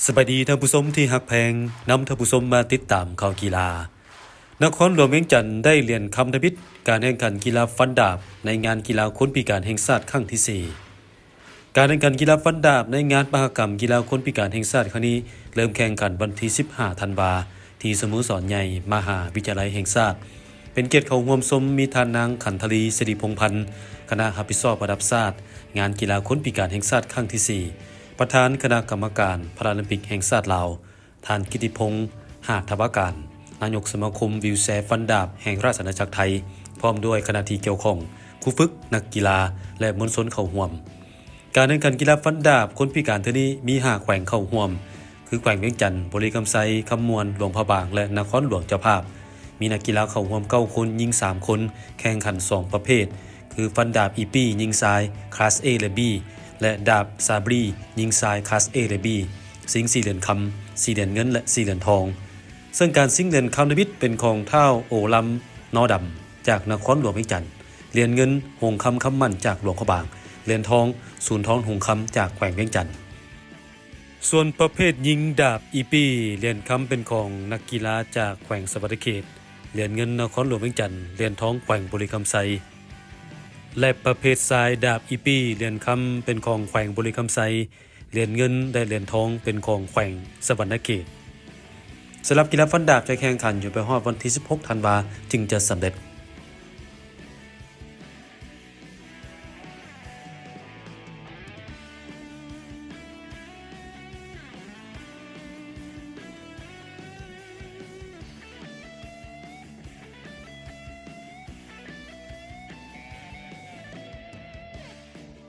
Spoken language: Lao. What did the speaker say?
ສະບາຍດີທ່ານຜູ້ຊົມທີ່ຮັກແພງ, ນຳທ່ານຜູ້ຊົມມາຕິດຕາມຂ່າວກິລາ. ນະຄອນຫຼວງວຽງຈັນໄດ້ຫຼຽນຄຳທຳອິດການແຂ່ງຂັນກິລາຟັນດາບໃນງານກິລາຄົນພິການແຫ່ງຊາດຄັ້ງທີສີ່. ການແຂ່ງຂັນກິລາຟັນດາບໃນງານມະຫະກຳກິລາຄົນພິການແຫ່ງຊາດຄັ້ງນີ້ ເລີ່ມແຂ່ງຂັນວັນທີສິບຫ້າທັນວາ ທີ່ສະໂມສອນໃຫຍ່ມະຫາວິທະຍາໄລແຫ່ງຊາດ. ເປັນກຽດເຂົ້າຮ່ວມຊົມມີທ່ານນາງ ຂັນທະລີ ສິລິພົງພັນ ຄະນະຮັບຜິດຊອບລະດັບຊາດ ງານກິລາຄົນພິການແຫ່ງຊາດຄັ້ງທີສີ່, ປະທານຄະນະກຳມະການພາຣາລິມປິກແຫ່ງຊາດລາວ, ທ່ານ ກິດຕິພົງ ຫາດທະວາການ ນາຍົກສະມາຄົມວິວແຊຟັນດາບແຫ່ງລາຊະອານາຈັກໄທ, ພ້ອມດ້ວຍຄະນະທີ່ກ່ຽວຂ້ອງ, ຄູຝຶກ, ນັກກິລາ ແລະ ມວນຊົນເຂົ້າຮ່ວມ. ການແຂ່ງຂັນກິລາຟັນດາບຄົນພິການເທື່ອນີ້ມີຫ້າແຂວງເຂົ້າຮ່ວມ ຄື ແຂວງວຽງຈັນ, ບໍລິຄຳໄຊ, ຄຳມ່ວນ, ຫຼວງພະບາງ ແລະ ນະຄອນຫຼວງເຈົ້າພາບ. ມີນັກກິລາເຂົ້າຮ່ວມເກົ້າຄົນ, ຍິງສາມຄົນ, ແຂ່ງຂັນສອງປະເພດ ຄື ຟັນດາບອີປີ້ຍິງຊາຍ ຄລາສ A ແລະ B ແລະ ດາບຊາບຣີຍິງຊາຍ ຄລາສ A ແລະ B. ຊິງສີ່ຫຼຽນຄຳ, ສີ່ຫຼຽນເງິນ ແລະ ສີ່ຫຼຽນທອງ. ເຊິ່ງການຊິງຫຼຽນຄຳທຳອິດເປັນຂອງທ້າວ ໂອລຳ ນໍດຳ ຈາກນະຄອນຫຼວງວຽງຈັນ, ຫຼຽນເງິນ ຫົງຄຳ ຄຳໝັ້ນ ຈາກຫຼວງພະບາງ, ຫຼຽນທອງ ສູນທອງ ຫົງຄຳ ຈາກແຂວງວຽງຈັນ. ສ່ວນປະເພດຍິງດາບອີປີ້, ຫຼຽນຄຳເປັນຂອງນັກກິລາຈາກແຂວງສະຫວັນນະເຂດ, ຫຼຽນເງິນນະຄອນຫຼວງວຽງຈັນ, ຫຼຽນທອງແຂວງບໍລິຄຳໄຊ ແລະ ປະເພດຊາຍດາບອີປີ້, ຫຼຽນຄຳເປັນຂອງແຂວງບໍລິຄຳໄຊ, ຫຼຽນເງິນ ແລະ ຫຼຽນທອງເປັນຂອງແຂວງສະຫວັນນະເຂດ. ສຳລັບກິລາຟັນດາບຈະແຂ່ງຂັນຢູ່ໄປຮອດວັນທີສິບຫົກທັນວາ ຈຶ່ງຈະສຳເລັດ.